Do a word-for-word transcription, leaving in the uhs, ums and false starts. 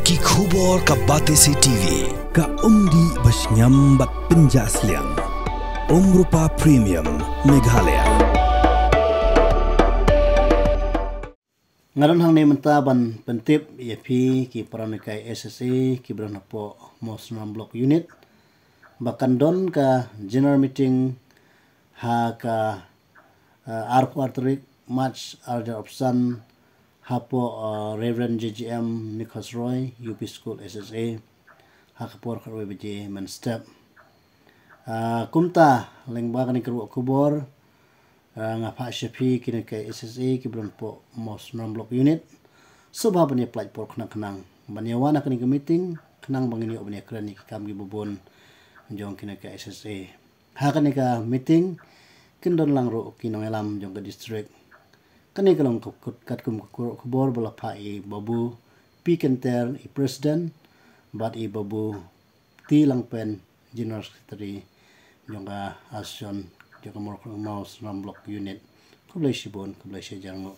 Ki khubor ka Batesi T V. Ka umdih ba shngiam bad pynjah sliang. Umrupa Premium Meghalaya. Nga don hangne mynta ban pyntip ïa phi ki para nonghikai S S A ki ba don hapoh Mawsynram Block Unit ba kan don ka general meeting ha ka, uh, arphew ar tarik March, ar hajar arphew san, hapoh, uh, Reverend J J M Nichols Roy, U P School S S A, ha ka por khatwei baje mynstep. Uh, kumta, lyngba kane ka ruh khubor, uh, nga phah sha phi ki nonghikai S S A ki ba don hapoh Mawsynram Block Unit. Sngewbha ban ïa pynlait por khnang khnang ban ïa wan ha kane ka meeting, khnang ba ngin ïoh ban ïa kren ïa ki kam kiba bun jong ki nonghikai S S A. Ha kane ka meeting kin don lang ruh ki nongïalam jong ka district. Kane ka long ka kut-, katkum ka ruh khubor ba la phah ïa i Babu P Kynter, i President, bad i Babu T Langpen, General Secretary jong ka Association jong ka Mawsynram Block Unit. Khublei shibun, khublei shihajar nguh.